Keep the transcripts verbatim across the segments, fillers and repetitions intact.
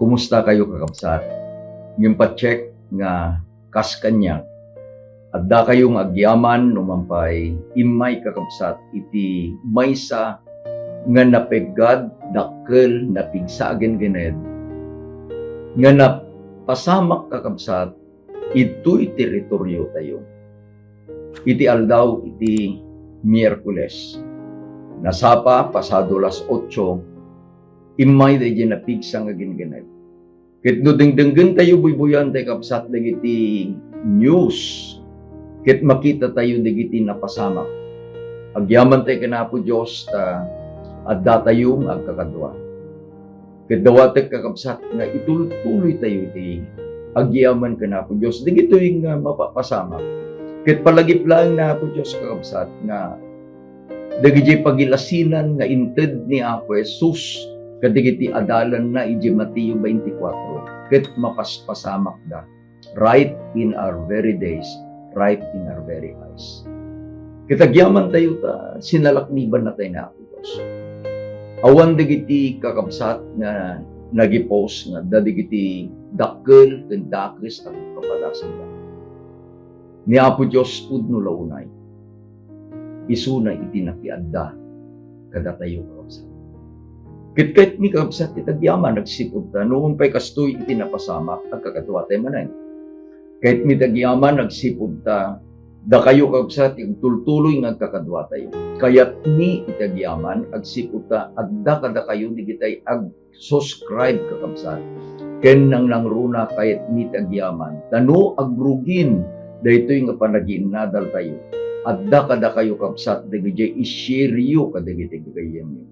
Kumusta kayo, kakabsat? Ngem pa-check nga kas kaniak, adda kayo nga agyaman no man pay immay, kakabsat, iti maysa nga napeggad, dakkel, napigsa a ginggined nga napasamak, kakabsat, itoy teritorio tayo. Iti aldaw iti Miyerkules, nasapa, pasado las otso, immay daydiay napigsa nga ginggined. Ket no dengdenggen tayo, buybuyan tay, kabsat, dagiti news, ket makita tayo dagiti napasamak. Agyaman tay ken Apo Dios ta adda tayo nga agkakadua. Ket dawatek, kakabsat, nga itultuloy tayo iti agyaman ken Apo Dios dagitoy nga mapapasamak. Ket palagip laeng ni Apo Dios, kakabsat, nga dagiti pagilasinan nga inted ni Apo Jesus kadagiti adalanna iti Mateo twenty-four, ket mapaspasamakda right in our very days, right in our very eyes. Ket agyaman tayo ta sinalakniban natay ni Apo Dios. Awan dagiti kakabsat nga nag-post nga adda dagiti dakkel ken dakes a papadasenda. Ni Apo Dios pudno la unay. Isuna iti nakiadda kadatayo, kakabsat. Ket kayatmi, kakabsat, iti agyaman agsipud ta, no pay kastoy iti napasamak, agkakaduatayo manen. Kayatmi iti agyaman agsipud ta, dakayo, kakabsat, agtultuloy nga agkakaduatayo. Kayatmi iti agyaman agsipud ta, adda kadakayo digitay ag- subscribe, kakabsat, ken nangnangruna kayatmi ti agyaman. Ta no agrugin daytoy nga panagiinnadaltayo, adda kadakayo, kabsat, dagiti i-share-yo kadagiti gagayyemyo.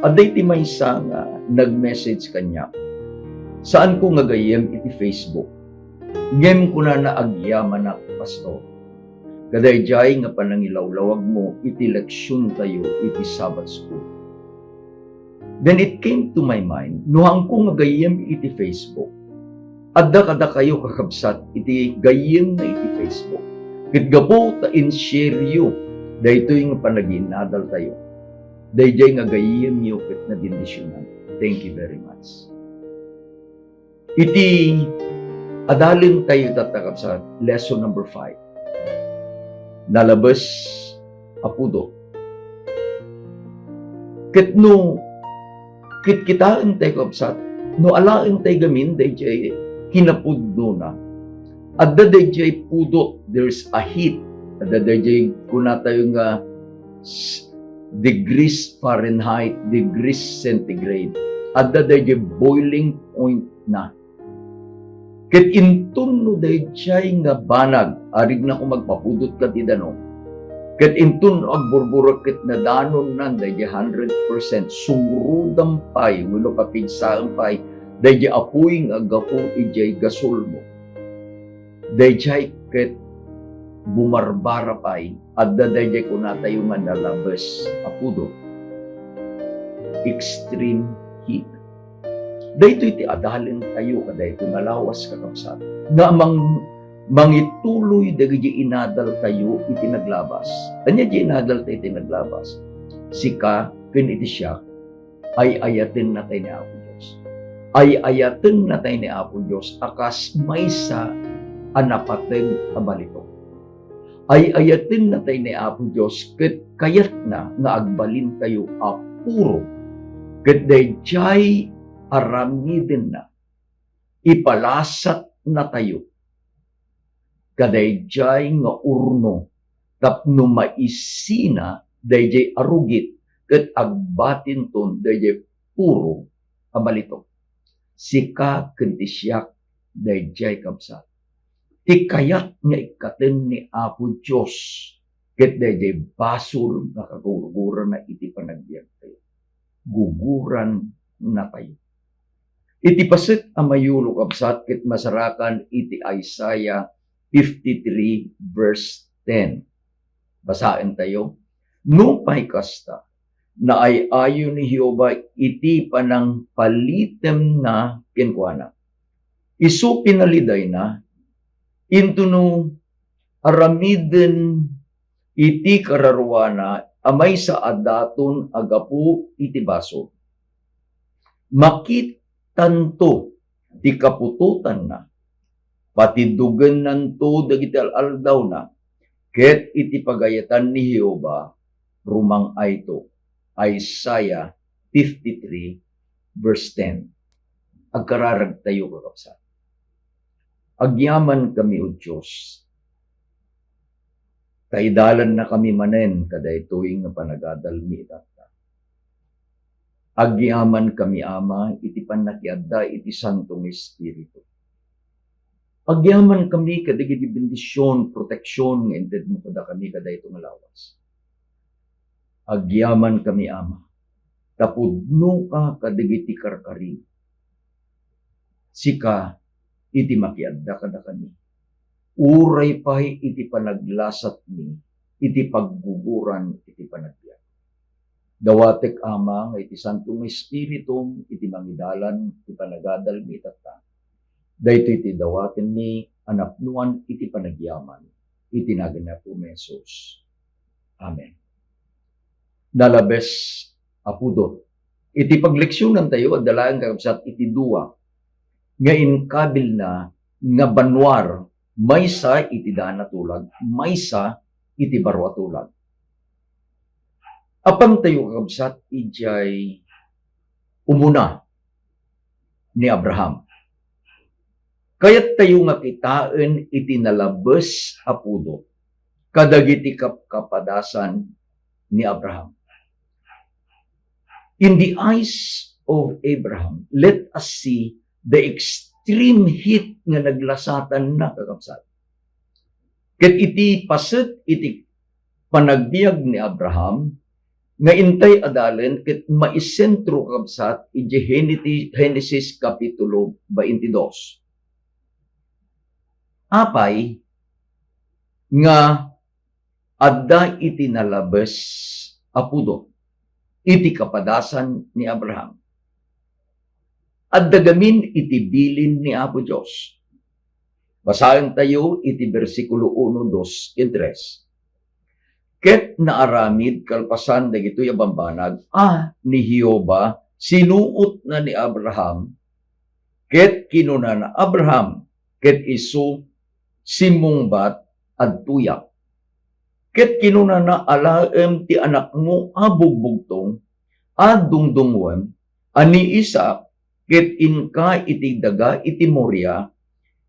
Adda iti maysa nga nag-message kaniak, "Saanko nga gayyem iti Facebook." Ngem kunana, "Agyamanak, Pastor, kadaydiay nga panangilawlawagmo iti leksiontayo iti Sabbath School." Then it came to my mind, no haanko nga gayyem iti Facebook, adda kadakayo, kakabsat, iti gayyemna iti Facebook. Ket gapu ta in-share-yo daytoy nga panagiinnadaltayo, daydiay nga gayyemyo ket nabendisionan. Thank you very much. Iti adalentayo tatta, kabsat, lesson number five. Nalabes a pudot. Ket no kitkitaentayo, kabsat, no alaentayo gamin daydiay kinapudnona, adda daydiay pudot, there's a heat. Adda daydiay kunatayo nga s-, degrees Fahrenheit, degrees centigrade. Adda daydiay boiling point na. Ket inton no daydiay nga banag, arigna koma agpapudot kadi danum. Ket inton no agburburek ket nadanonnan daydiay hundred percent, sumrudan pay wenno papigsaen pay daydiay apuy nga aggapu idiay gasolmo. Daydiay ket bumarbara pay, adda daydiay kunatayo nga nalabes a pudot. Extreme heat. Daytoy ti adalentayo kadaytoy nga lawas, kakabsat, nga mang-, mangituloy dagiti inadaltayo iti naglabas. Ania ti inadaltayo iti naglabas? Sika ken iti siak, ay-ayatennatay ni Apo Dios. Ay-ayatennatay ni Apo Dios a kas maysa a napateg a balitok. Ay-ayatennatay ni Apo Dios ket kayatna nga agbalintayo a puro. Ket daydiay aramidenna, ipalasatnatayo kadaydiay nga urno tapno maisina daydiay a rugit ket agbatinton daydiay puro a balitok. Sika ken ti siak daydiay, kabsat, ti kayat nga ikkaten ni Apo Dios ket daydiay basol nga kagurgurana iti panagbiagtayo. Gugurannatayo. Iti paset a mayulo, kabsat, ket masarakan iti Isaiah fifty-three verse ten. Basaentayo, "Nupay kasta, naay-ayo ni Jehovah iti panangpalitemna kenkuana. Isu pinalidayna, intono aramiden iti kararuana a maysa a daton a gapu iti basol. Makit-, tanto Ti kaputotanna, patidogennanto dagiti al-aldawna, ket iti pagayatan ni Jehovah, rumang-ayto. Isaiah fifty-three, verse ten. Agkararagtayo, kakabsat. Agyamankami, O Dios, ta idalannakami manen kadaytoy nga panagadalmi itatta. Agyamankami, Ama, iti pannakiadda iti Santo nga Espiritu. Agyamankami kadagiti bendision, proteksion nga intedmo kadakami kadaytoy nga lawas. Agyamankami, Ama, ta pudnoka kadagiti karkari. Sika iti makiadda kadakami. Uray pay iti panaglasatmi iti pagguguran iti panagbiag. Dawatek, Ama, nga iti Santo nga Espiritum iti mangidalan iti panagadalmi itatta. Daytoy ti dawatenmi a napnoan iti panagyaman iti nagan ni Apo Jesus. Amen. Nalabes a pudot. Iti pagleksionantayo, adda laeng, kakabsat, iti dua nga inkabilna nga banua, maysa iti daan a tulag, maysa iti baro a tulag. Apantayo, kakabsat, idiay umuna ni Abraham. Kayattayo nga kitaen iti nalabes a pudot kadagiti kapkapadasan ni Abraham. In the eyes of Abraham, let us see the extreme heat nga naglasatanna, kakabsat. Ket iti paset iti panagbiag ni Abraham, nga intay adalen ket maisentro, kakabsat, iti Geneti-, Genesis Kapitulo twenty-two. Apay nga adda iti nalabes a pudot iti kapadasan ni Abraham? Adda gamin iti bilin ni Apo Dios. Basaentayo iti bersikulo uno, dos, ken tres. Ket naaramid kalpasan dagitoy a bambanag a ni Jehovah sinuotna ni Abraham, ket kinunana, "Abraham," ket isu simmungbat, "Adtoyak." Ket kinunana, "Alaem ti anakmo a bugbugtong a dungdungngoem a ni Isaac, ket inka iti daga iti Moria,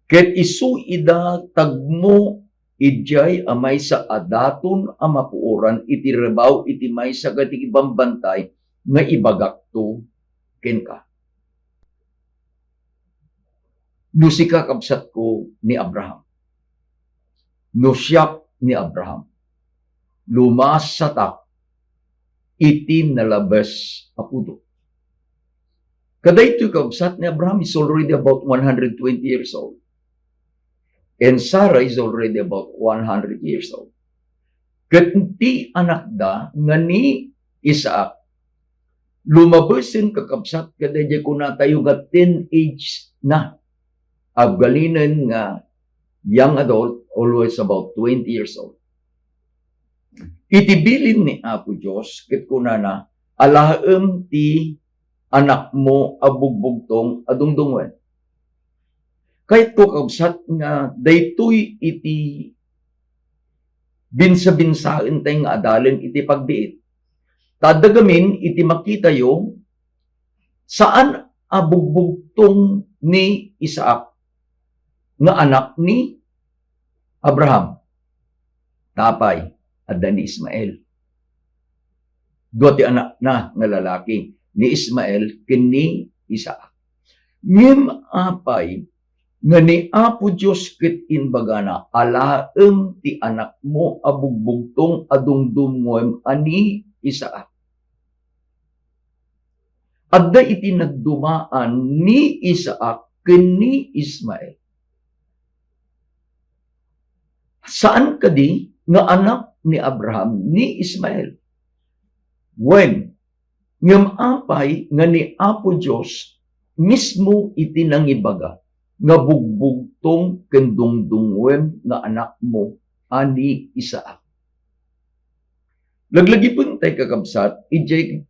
ket isu ida tagmo idiay a maysa a daton a mapuoran iti rebaw iti maysa kadagiti bambantay nga ibagakto kenka." No sika, kabsatko, ni Abraham, no siak ni Abraham, lumasatak iti nalabes a pudot. Kadaytoy, kabsat, ni Abraham is already about one hundred twenty years old. And Sarah is already about one hundred years old. Ket ti anakda nga ni Isaac, lumabesen, kakabsat, kadaydiay kunatayo nga teenage na. Agbalinen nga young adult, always about twenty years old. Iti bilin ni Apo Dios, ket kunana, "Alaem ti anakmo a bugbugtong a dungdungngoen." Kayatko, kabsat, nga daytoy iti binsabinsaentay nga adalen iti pagbiit. Ta adda gamin iti makitayo, saan a bugbugtong ni Isaac nga anak ni Abraham. Ta apay, adda ni Ismael. Dua ti anakna nga lalaki, ni Ismael ken ni Isaac. Ngem apay nga ni Apo Dios ket imbagana, "Alaem ti anakmo a bugbugtong a dungdungngoem a ni Isaac." Adda iti nagdumaan ni Isaac ken ni Ismael. Saan kadi nga anak ni Abraham ni Ismael? Wen, ngem apay nga ni Apo Dios mismo iti nangibaga nga bugbugtong ken dungdungngoem nga anakmo a ni Isaac? Laglagipentay, kakabsat, idiay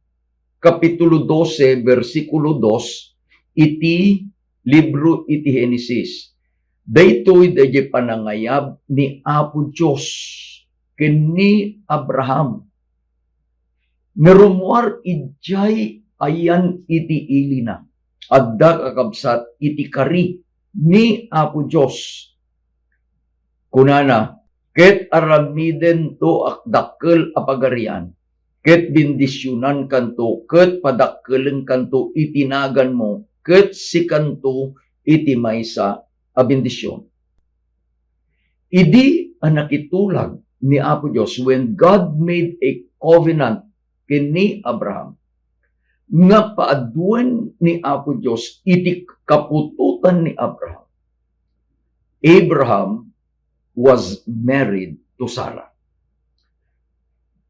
Kapitulo dose, bersikulo dos, iti libro iti Genesis. Daytoy daydiay panangayab ni Apo Dios ken ni Abraham. Nga rummuar idiay ayan iti ilina. Adda, kakabsat, iti kari ni Apo Dios. Kunana, "Ket aramidentoak dakkel a pagarian, ket bendisionankanto, ket padakkelenkanto iti naganmo, ket sikanto iti maysa a bendision." Idi a nakitulag ni Apo Dios, when God made a covenant ken ni Abraham, nga paaduen ni Apo Dios iti kaputotan ni Abraham, Abraham was married to Sarah.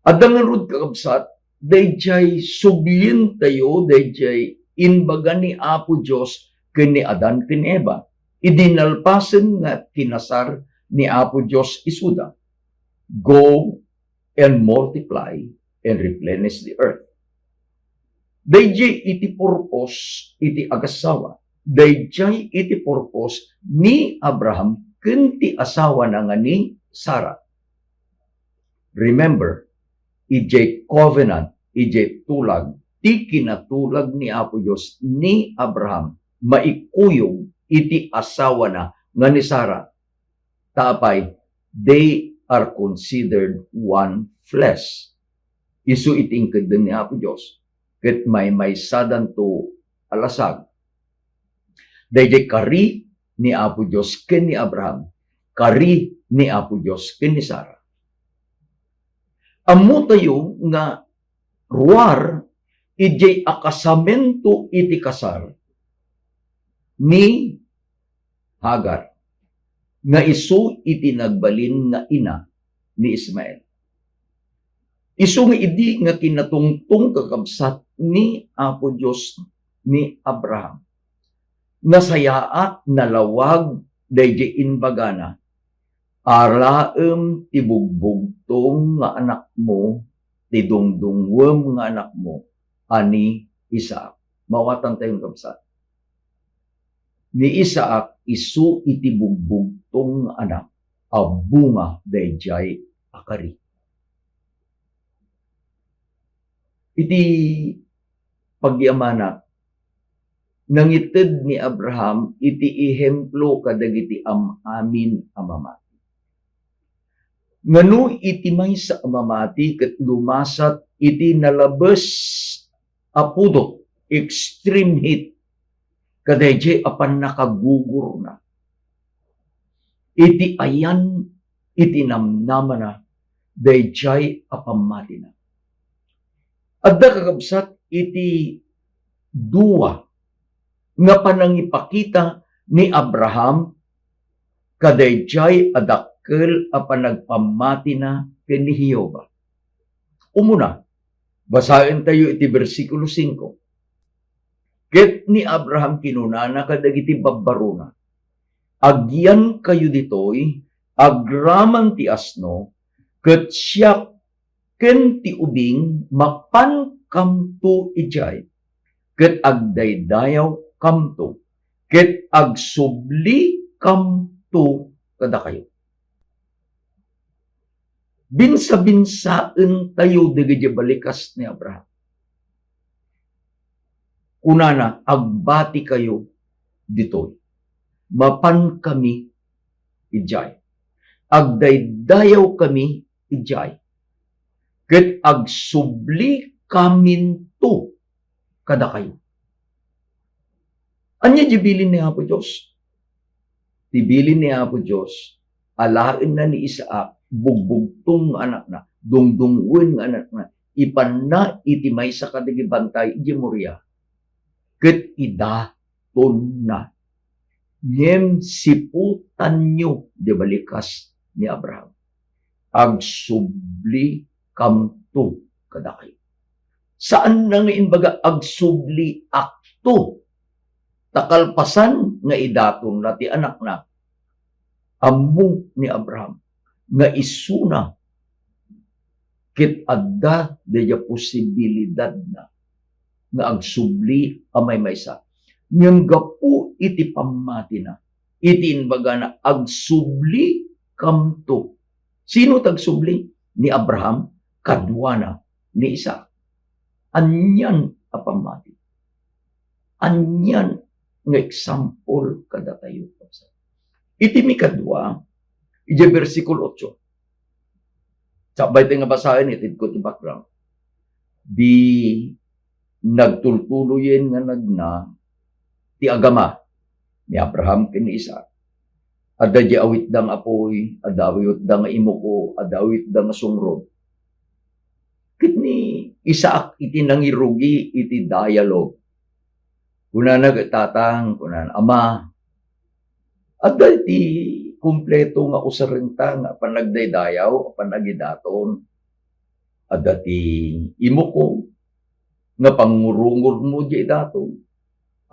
Adda ngarud, kakabsat, daydiay sublientayo, daydiay imbaga ni Apo Dios ken ni Adan ken Eva, idi nalpasen nga kinasar ni Apo Dios isuda, "Go and multiply and replenish the earth." Daydiay iti purpose iti agassawa. Daydiay iti purpose ni Abraham ken ti asawana nga ni Sarah. Remember, idiay covenant, idiay tulag, ti kinatulag ni Apo Dios ni Abraham, maikuyog iti asawana nga ni Sarah. Ta apay, they are considered one flesh. Isu iti inkeddeng ni Apo Dios, ket maymaysadanto a lasag. Daydiay kari ni Apo Dios ken ni Abraham, kari ni Apo Dios ken ni Sarah. Ammotayo nga ruar idiay akasamento iti kasar ni Hagar, nga isu iti nagbalin nga ina ni Ismael. Isu nga idi nga kinatungtong, kakabsat, ni Apo Dios ni Abraham, nasayaat, nalawag daydiay imbagana, "Alaem ti bugbugtong nga anakmo, ti dungdungngoem nga anakmo, a ni Isaac." Mawatantayon, kabsat. Ni Isaac isu iti bugbugtong nga anak a bunga daydiay a kari. Iti pagyamanak, nangited ni Abraham iti ehemplo kadagiti am-amin a mamati. Ngano iti maysa a mamati ket lumasat iti nalabes a pudot, extreme heat, kadaydiay a pannakagugurna? Iti ayan iti namnamana daydiay a pammatina. Adda, kakabsat, iti dua nga panangipakita ni Abraham kadaydiay a dakkel a panagpammatina ken ni Jehovah. Umuna, basaentayo iti bersikulo singko. Ket ni Abraham kinunana kadagiti babbarona, "Agyankayo ditoy agraman ti asno, ket siak ken ti ubing mapankamto idiay, ket agdaydayawkamto, ket agsublikamto kadakayo." Binsabinsaentayo dagiti balikas ni Abraham. Kunana, "Agbatikayo ditoy. Mapankami idiay. Agdaydayawkami idiay. Ket agsubli kaminto kadakayo." Ania ti bilin ni Apo Dios? Ti bilin ni Apo Dios, alaenna ni Isaac, bugbugtong nga anakna, dungdungngoen nga anakna, ipanna iti maysa kadagiti bantay iti Moria, ket idatonna. Ngem siputanyo ti balikas ni Abraham. Agsubli kamto kadakayo. Saanna nga imbaga, "Agsubli akto." Ta kalpasan nga idatonna ti anakna, ammo ni Abraham nga isuna ket adda daydiay posibilidadna nga agsubli a maymaysa. Ngem gapu iti pammatina, iti imbagana, "Agsubli kamto." Sino ti agsubli? Ni Abraham, kaduana ni Isaac. Anian a pammati. Anian nga example kadatayo. Iti mikadua, iti bersikulo otso. Sakbay ti nga basaen, itedko ti background. Di nagtultuloyen nga nagna ti agama ni Abraham ken ni Isaac. Adda di awitda nga apuy, adda awitda nga imuko, adda awitda nga sungrod. Ket ni Isaac iti nangirugi iti dialogue. Kunana ket, "Tatang," kunana, "Ama, adda iti kompleto nga usarenta nga panagdaydayaw, panagidaton. Adda ti imuko nga pangngurungormo diay daton.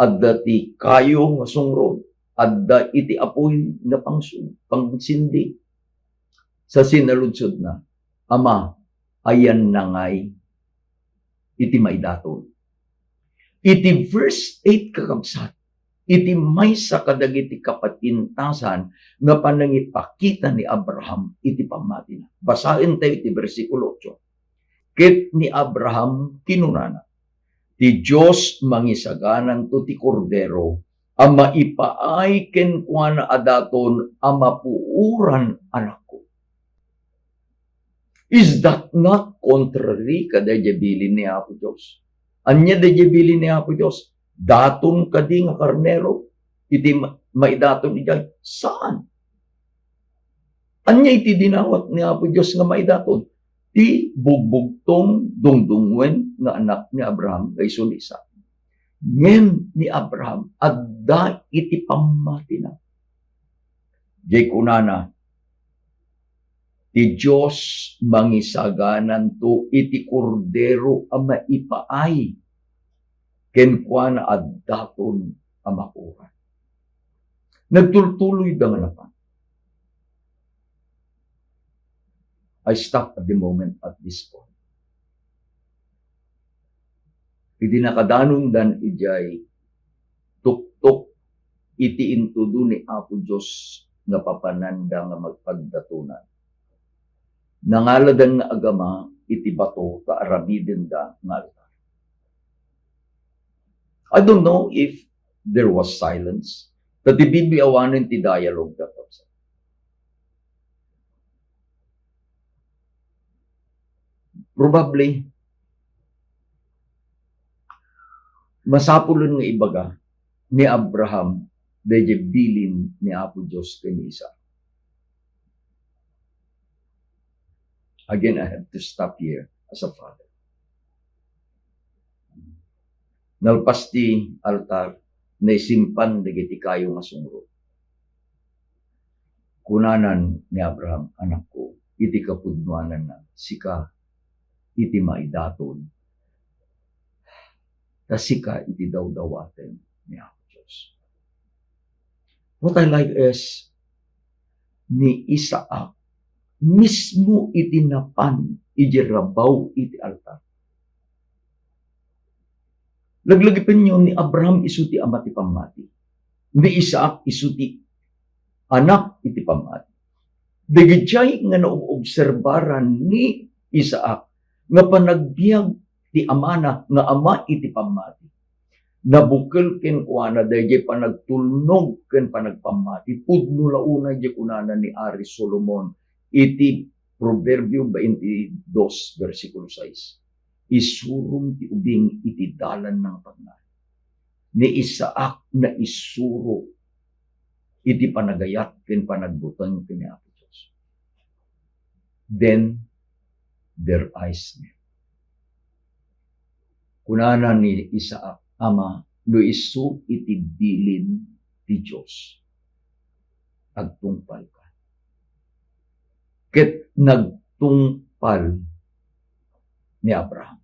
Adda ti kayo nga sungrod. Adda iti apuy nga pangsu-, pangsindi." Sa sinaludsodna, "Ama, ayanna ngay iti maidaton?" Iti verse eight, kakabsat, iti maysa kadagiti kapintasan nga panangipakita ni Abraham iti pammatina. Basaentayo iti bersikulo otso. Ket ni Abraham kinunana, "Ti Dios mangisagananto ti Kordero a maipaay kenkuana a daton a mapuoran, anakko." Is that not contrary kadaydiay bilin ni Apo Dios? Ania daydiay bilin ni Apo Dios? Daton kadi nga karnero iti ma-, maidaton idiay? Saan. Ania iti dinawat ni Apo Dios nga maidaton? Ti bugbugtong dungdunguen nga anak ni Abraham nga isu ni Isaac. Ngem ni Abraham adda iti pammatina. Diay kunana, "Ti Dios mangisagananto iti Kordero a maipaay kenkuana a daton a mapuoran." Nagtultuloyda nga napan. I stop at the moment at this point. Idi nakadanondan idiay tuktok iti intudo ni Apo Dios nga papananda nga magpagdatonan, nangaladan nga agama iti bato ta aramidenda nga altar. I don't know if there was silence. Ta ti Biblia awanen ti dialogue that was. Probably, masapulen nga ibaga ni Abraham daydiay bilin ni Apo Dios ken ni Isaac. Again, I have to stop here as a father. Nalpas ti altar, naisimpan dagiti kayo nga sungrod. Kunanan ni Abraham, "Anakko, iti kapudnoananna, sika iti maidaton, ta sika iti dawdawaten ni Apo Dios." What I like is, ni Isaac mismo iti napan iti rabaw iti altar. Laglagipenyo, ni Abraham isu ti ama ti pammati. Ni Isaac isu ti anak iti pammati. Dagijay nga naobserbaran ni Isaac nga panagbiag ti amana nga ama iti pammati. Nabukel kenkuana daydiay panagtulnog ken panagpammati. Pudno la unay diay kunana ni Ari Solomon iti Proverbio twenty-dos, bersikulo sais. "Isurom ti ubing iti dalanna nga pagnaed." Ni Isaac naisuro iti panagayat ken panagbuteng ken ni Apo Dios. Then, their eyes met. Kunana ni Isaac, "Ama, no isu iti bilin ti Dios, agtungpalka." Ket nagtungpal ni Abraham.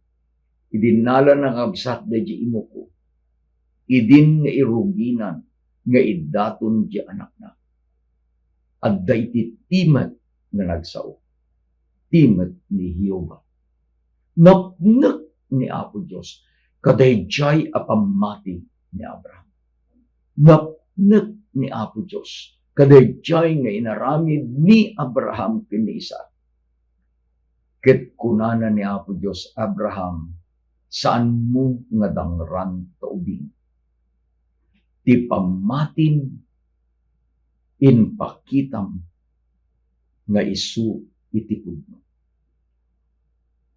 Idi nala nakabsat daydiay imuko, idin nga iruginan nga iddaton diay anakna. Adda iti timek nga nagsao, timek ni Jehovah. Napnek ni Apo Dios kadaydiay a pammati ni Abraham. Napnek ni Apo Dios kadaydiay nga inaramid ni Abraham ken ni Isaac. Ket kunana ni Apo Dios, "Abraham, saanmo nga dangran ta ubing. Ti pammatim impakitam nga isu iti pudno."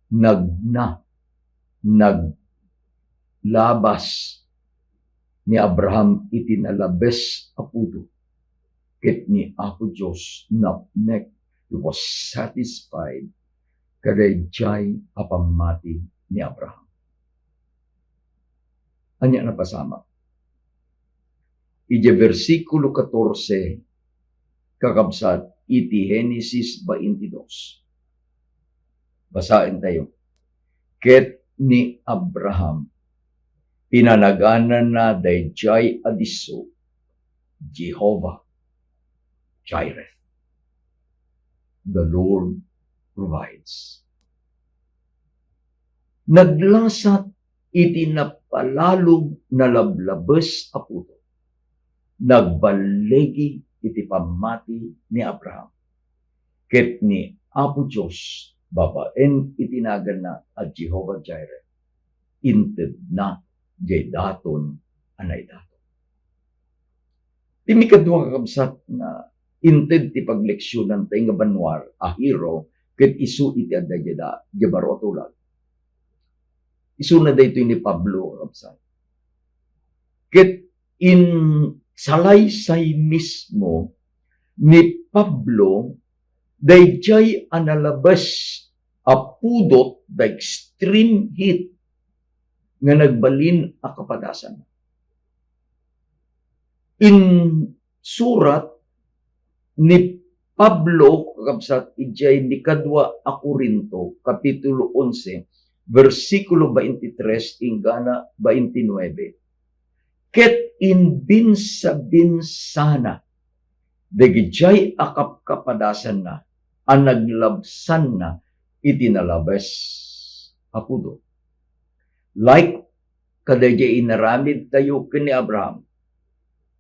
Nagna, naglabas ni Abraham iti nalabes a pudot, ket ni Apo Dios napnek, he was satisfied kadaydiay a pammati ni Abraham. Ania napasamak? Idiay bersikulo katorse, kakabsat, iti Genesis twenty-two. Basaentayo. Ket ni Abraham, pinanaganana daydiay a disso, Jehovah Jireh. The Lord provides. Naglasat iti napalalog, nalablabes a pudot. Nagballigi iti pammati ni Abraham. Ket ni Apo Dios, babaen iti naganna a Jehovah Jireh, intedna diay daton a naidaton. Ti mikadua, kakabsat, nga inted ti pagleksionantay nga banua a hero ket isu iti adda diay da-, diay baro a tulag. Isuna daytoy ni Pablo, kakabsat. Ket insalaysay mismo ni Pablo daydiay a nalabes a pudot, the extreme heat nga nagbalin a kapadasan. Insurat ni Pablo, kakabsat, idiay nikadua a Corinto, Kapitulo onse, bersikulo twenty-three inggana twenty-nine. Ket imbinsabinsana dagidiay a kapkapadasanna a naglabsanna iti nalabes a pudot. Like kadaydiay inaramidtayo ken ni Abraham,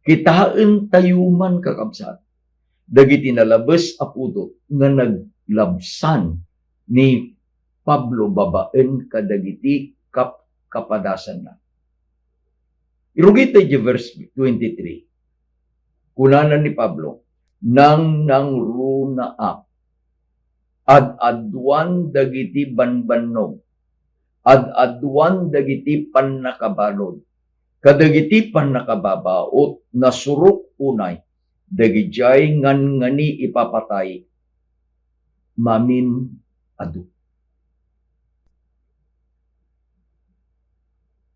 kitaentayo man, kakabsat, dagiti nalabes a pudot nga naglabsan ni Pablo babaen kadagiti kap-, kapadasanna. Irugita iti verse twenty-three. Kunana ni Pablo, "Nangnangrunaak. Ad-aduan dagiti banbannog. Ad-aduan dagiti pannakabalud. Kadagiti pannakababaut, nasurok unay dagidiay nganngani ipapatay mamin adu."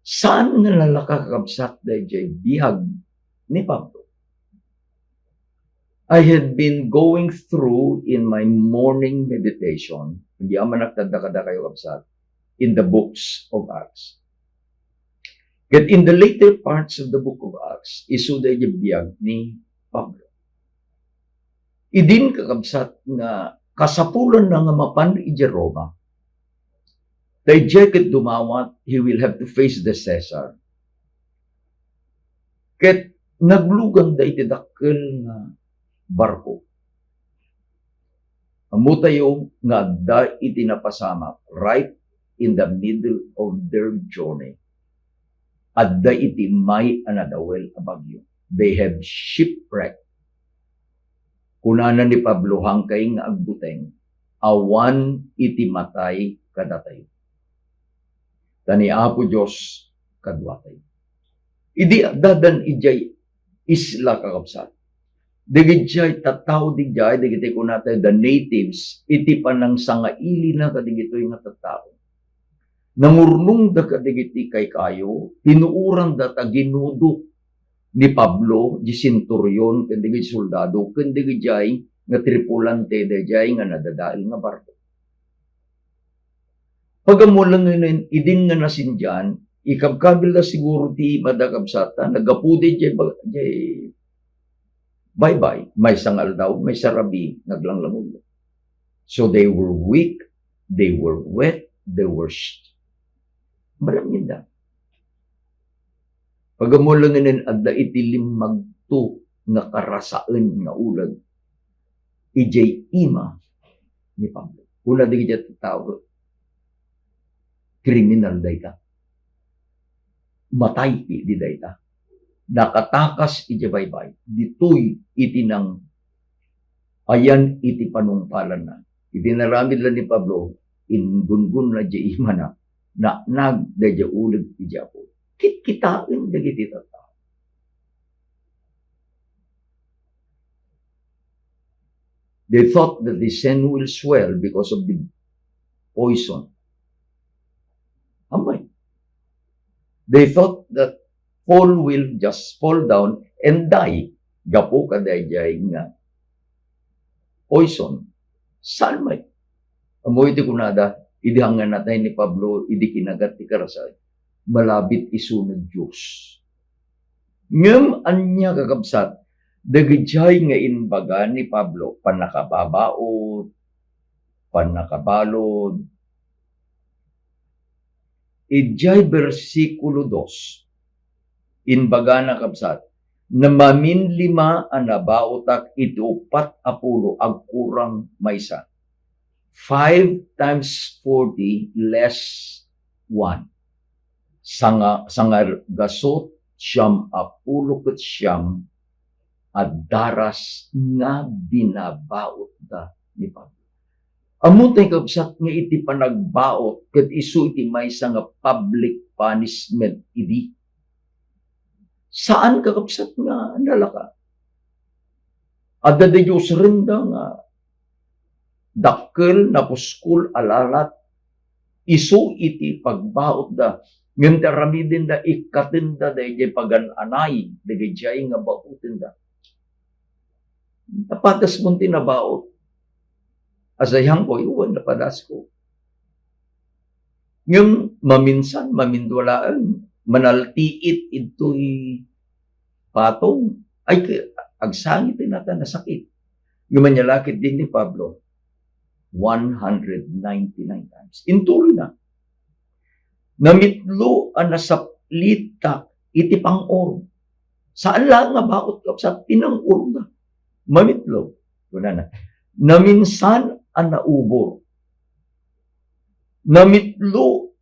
Saan nga nalaka, kakabsat, daydiay biag ni Pablo? I had been going through in my morning meditation, agyamanak ta adda kadakayo, kabsat, in the books of Acts. Ket in the later parts of the book of Acts, isu daydiay biag ni Pablo. Idin, kakabsat, nga kasapulanna nga mapan idiay Roma, ta idiay ket dumawat, he will have to face the Caesar. Ket nagluganda iti dakkel nga barko. Ammotayo nga adda iti napasamak right in the middle of their journey. Adda iti immay a nadawel a bagyo. They have shipwreck. Kunana ni Pablo, "Hankay nga agbuteng, awan iti matay kadatayo. Ta ni Apo Dios kaduatayo." Idi addadan idiay isla, kakabsat, dagidiay tattao didiay, dagiti kunatayo the natives, iti panangsangailina kadagitoy nga tattao, nangurnongda kadagiti kaykayo, pinuoranda ta ginudok ni Pablo, di centurion, ken dagiti soldado, ken dagidiay nga tripulante daydiay nga nadadael nga barko. Pag-ammo laengen, idin nga nasindian, ikabkabilda siguro ti mada, kabsat, ta naggapuda idiay ba-, idiay baybay, maysa nga aldaw, maysa rabii, naglanglangullo. So they were weak, they were wet, they were sh-, maramminda. Pagamulengen adda iti limmagto nga karasaen nga uleg idiay ima ni Pablo. Kuna dagiti tattao, kriminal dayta. Matay idi dayta. Nakatakas iti baybay. Ditoy iti nang ayan iti panungpalanna. Iti naramid la ni Pablo, inggunggonna diay imana, naanag daydiay uleg iti Apo. Kitkitaen dagiti tattao. They thought that the sand will swell because of the poison. Ammay. They thought that Paul will just fall down and die gapu kadaydiay nga poison. Saan met? Ammo iti kunada, idi hangan natay ni Pablo, idi kinagat ti karasaen, malabit isu nga Dios. Ngem ania, kakabsat, dagidiay nga imbaga ni Pablo, pannakababaut, pannakabalud. Idiay bersikulo dos, imbagana, kabsat, "Namaminlima a nabaotak iti uppat a pulo agkurang maysa." Five times forty less one. Sanga-, sangagasut siam a pulo ket siam a daras nga binabaotda ni Pablo. Ammom tay, kabsat, nga iti panagbaot ket isu iti maysa nga public punishment idi. Saan, kakabsat, nga nalaka. Adda daydiay usarenda nga dakkel, napuskol a lalat, isu iti pagbaotda. Ngem ti aramidenda, ikkatenda daydiay pagan-anay, dagidiay nga baotenda. Napadasmon ti nabaot. Asayangko, wen, napadasko. Ngem maminsan, mamindua laeng, manaltiit idtoy patong. Ay, ki-, agsangit ti nata nasakit. Ngem ania la ketdi ni Pablo, one hundred ninety-nine times. Intuloyna. Namitlo a nasaplitak iti pang-or. Saan la nga baot, kabsat, ti nang-orda. Mamitlo. Kunana, naminsan a naubor. Namitlo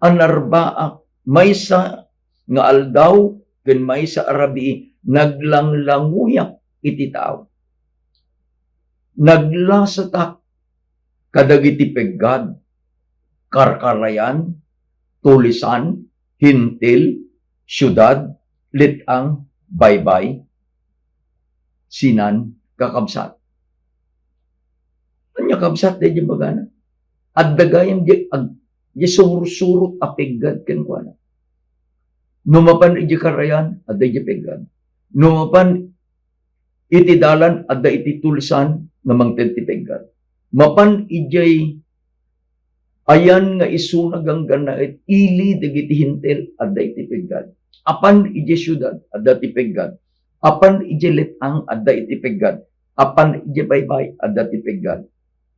a narbaak, maysa nga aldaw ken maysa a rabii, naglanglanguyak iti tao. Naglasatak kadagiti peggad, karkarayan, tulisan, Hentil, siudad, let-ang, baybay, sinan, kakabsat. Ania, kabsat, daydiay bagana? Adda gayam di ag-, di sursurot a peggad kenkuana. No mapan idiay karayan, adda idiay peggad. No mapan iti dalan, adda iti tulisan nga mangted ti peggad. Mapan idiay ayan nga isuna ganggannaet ili dagiti Hentil, adda iti peggad. Apan idiay siudad, adda ti peggad. Apan idiay let-ang, adda iti peggad. Apan idiay baybay, adda ti peggad.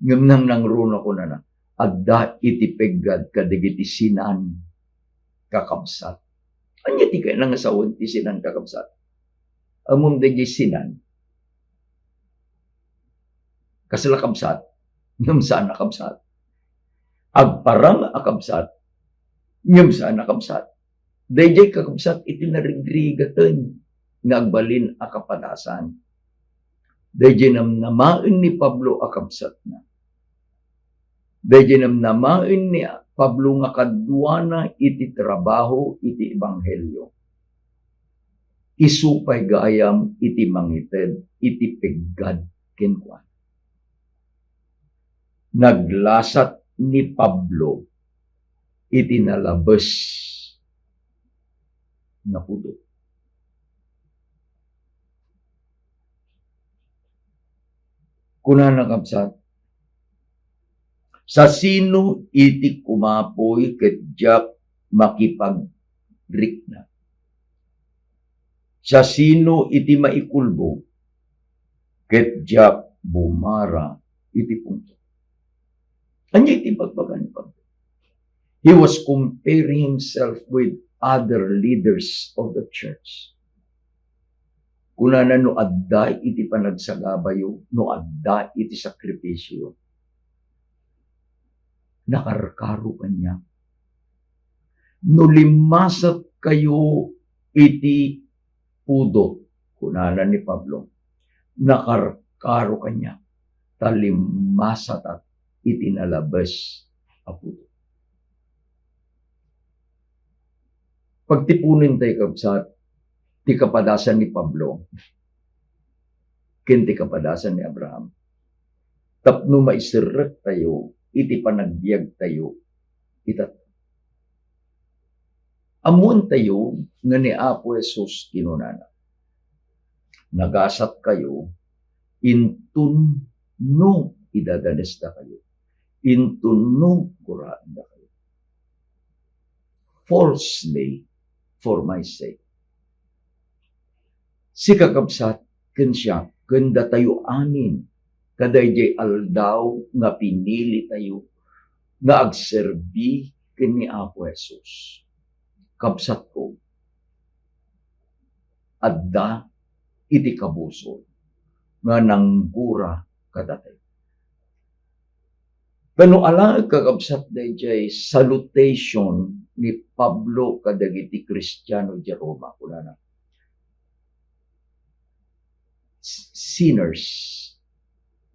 Ngem nangnangruna, kunana, adda iti peggad kadagiti sinan, kakabsat. Ania ti kayatna nga sawen ti sinan, kakabsat? Ammom daydiay sinan? Kasla, kabsat, ngem saan a kabsat. Agparang a kabsat, ngem saan a kabsat. Daydiay, kakabsat, iti narigrigaten nga agbalin a kapadasan. Daydiay namnamaen ni Pablo a kabsatna. Daydiay namnamaen ni Pablo nga kaduana iti trabaho iti ebanghelio. Isu pay gayam iti mangited iti peggad kenkuana. Naglasat ni Pablo iti nalabes nga pudot. Kunana, kabsat, "Sa sino iti kumapuy ket diak makipagrikna? Sa sino iti maikulbo ket diak bumara iti pungtot?" Ania iti bagbaga ni Pablo? He was comparing himself with other leaders of the church. Kunana, no adda iti panagsagabayo, no adda iti sakripisio, nakarkaro kaniak. No limmasatkayo iti pudot, kunana ni Pablo, nakarkaro kaniak, ta limmasatak iti nalabes a pudot. Pagtipunen tayo, kabsat, ti kapadasan ni Pablo ken ti kapadasan ni Abraham tapno maiserrektayo iti panagbiagtayo ita. Ammoentayo nga ni Apo Jesus kinunana, "Nagasatkayo inton no idadanesdakayo, inton no guraendakayo." Falsely for my sake. Sika, kabsat, ken siak, ken datayo amin, kadaydiay aldaw nga pinilitayo nga agserbi ken ni Apo Jesus. Kabsatko, adda iti kabusor nga nanggura kadatayo. Kano alaek, kakabsat, daydiay salutation ni Pablo kadagiti Kristiano idiay Roma, kunana, "S-, sinners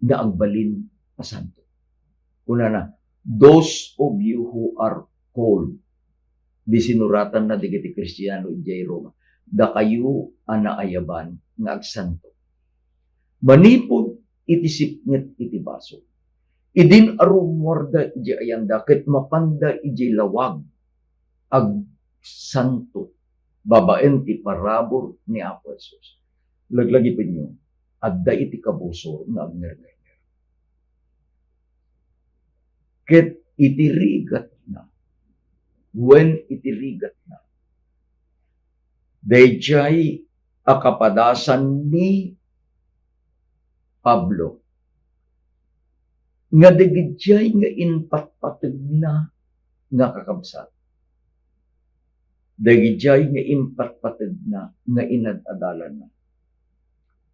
nga agbalin a santo." Kunana, "Those of you who are called," di sinuratanna dagiti Kristiano idiay Roma, "dakayo a naayaban nga agsanto." Manipud iti sipnget iti basol, idin a rummuarda idiay ayanda ket mapanda idiay lawag, agsanto babaen ti parabur ni Apo Jesus. Laglagipenyo, adda iti kabusor nga agngerngenger. Ket iti rigatna, wen iti rigatna, daydiay a kapadasan ni Pablo nga dagijay nga impatpategna nga kakabsat, dagijay nga impatpategna nga inad-adalanna,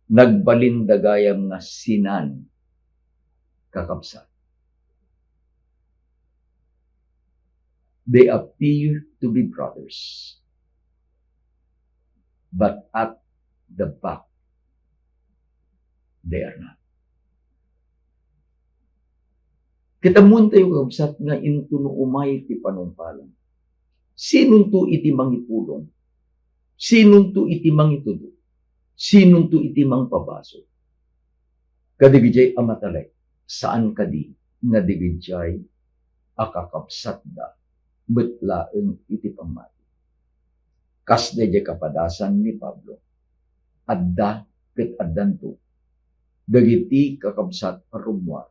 nagbalinda gayam nga sinan, kakabsat. They appear to be brothers, but at the back, they are not. Ket ammoentayo, kabsat, nga intono umay ti panungpalan, sinonto iti mangipulong? Sinonto iti mangitudo? Sinonto iti mangpabasol? Kadagijay a matalek, saan kadi nga dagijay a kakabsatda met laeng iti pammati. Kas daydiay kapadasan ni Pablo, adda ket addanto dagiti kakabsat a rummuar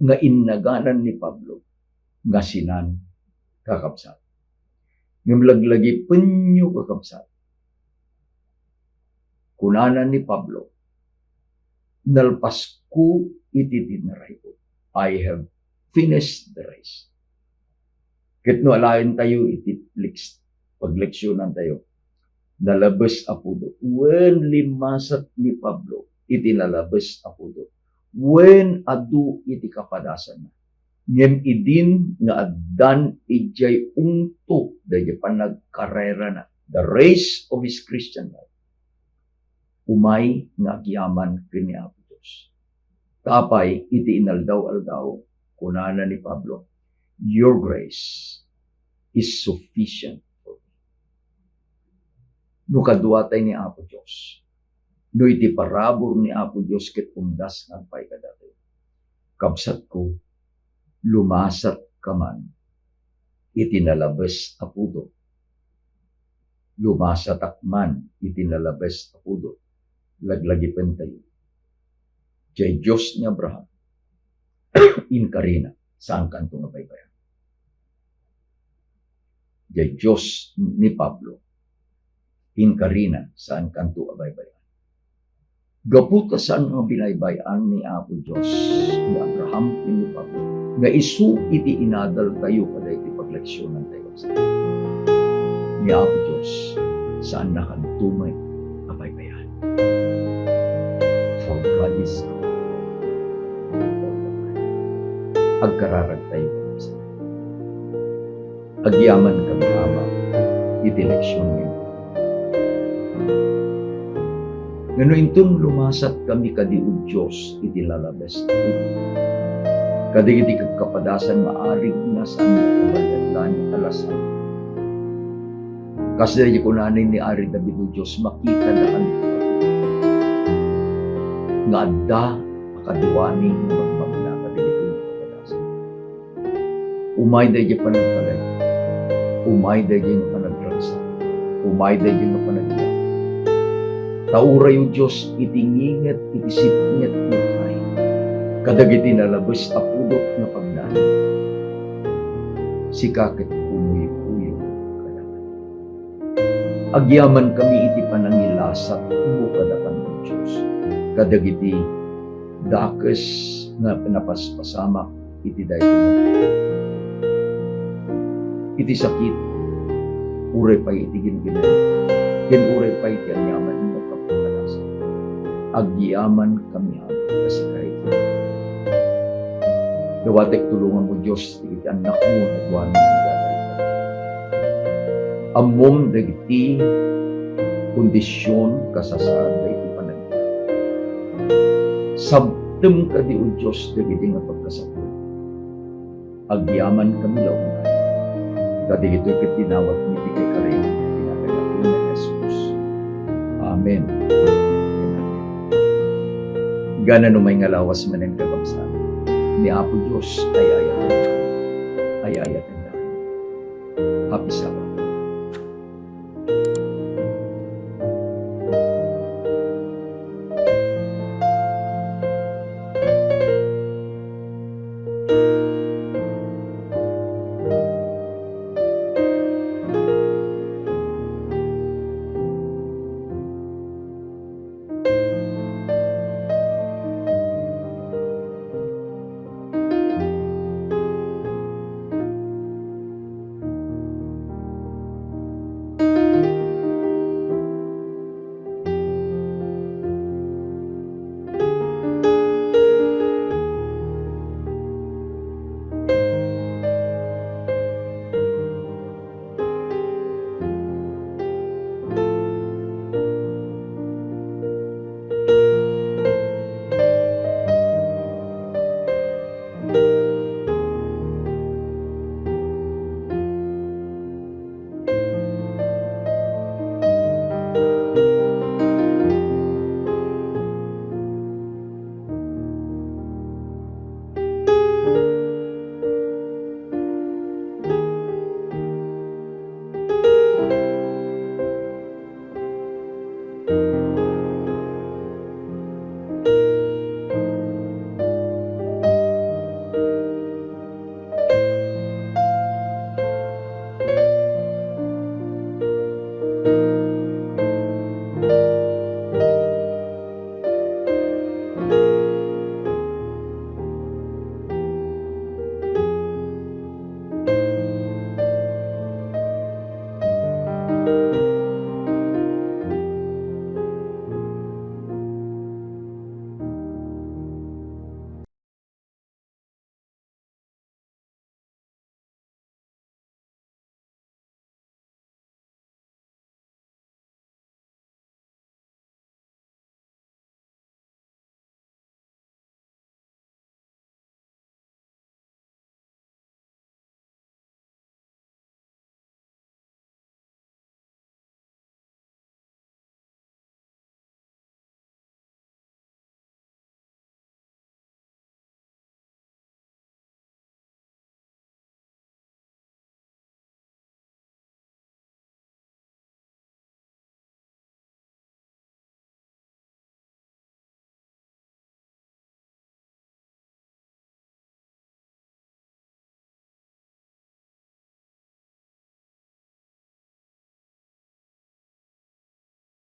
nga innaganan ni Pablo nga sinan, kakabsat. Ngem laglagipenyo, kakabsat, kunana ni Pablo, "Nalpasko iti dinarayko. I have finished the race." Ket no alaentayo iti leks-, pagleksyonan tayo, nalabes a pudot, wen limmasat ni Pablo iti nalabes a pudot, wen adu iti kapadasanna. Ngem idin nga addan idiay ungto daydiay panagkarerana, the race of his Christian life, umay nga agyaman ken ni Apo Dios. Ta apay, iti inaldaw-aldaw, kunana ni Pablo, "Your grace is sufficient for me." No kaduatay ni Apo Dios, no iti parabur ni Apo Dios ket umdas nga agpay kadatayo, kabsatko, lumasat ka man iti nalabes a pudot. Lumasatak man iti nalabes a pudot. Laglagipentayo. Diay Dios ni Abraham, inkarina, saankanto nga baybay-an. Diay Dios ni Pablo, inkarina, saankanto a baybay-an. Gapu ta saan nga binaybay-an ni Apo Dios ni Abraham ken ni Pablo, nga isu iti inadaltayo kadagiti pagleksyonan tayo. ni Apo Dios, saannakanto met a paypayan. For God is good all the time. Agkararagtayo. Agyamankami, Ama, iti leksion nga ito. Ngano inton lumasatkami kadi, O Dios, iti lalabes a pudno, kadagiti kakapadasan nga arig nga saan nga kabayadan a lasat. Kas daydi kunana ni Ari David, O Dios, makitadakan nga adda a kaduami nga magmagna kadagiti kakapadasan. Umay daydi panagtalek, umay daydi nga panagragsak, umay daydi nga panagyaman. Ta uray, O Dios, iti nginget, iti sipnget nga kay, kadagiti nalabes a pudot nga pagdanum, sika ket kumuykuyo kadakami. Agyamankami iti panangilasatmo kadakan, O Dios, kadagiti dakes nga napaspasamak iti daytoy nga, iti sakit, uray pay iti gingginana, ken uray pay iti aniaman nga pagpakadasa. Agyamankami, Ama, ta sika iti. Dawatek tulonganmo, Dios, iti annakmo nga aduan nga nagagayat. Ammom dagiti kondision, kasasaad dagiti panagbiag. Sabtem kadi, O Dios, dagiti nga pagkasapulan. Agyamankami la unay. Kadagitoy ket dinawatmi iti kaikarian, iti nagan ni Jesus. Amen. Gana no may nga lawas manen, kakabsat, ni Apo Dios ay ayaten, ay ayaten. Happy Sabbath.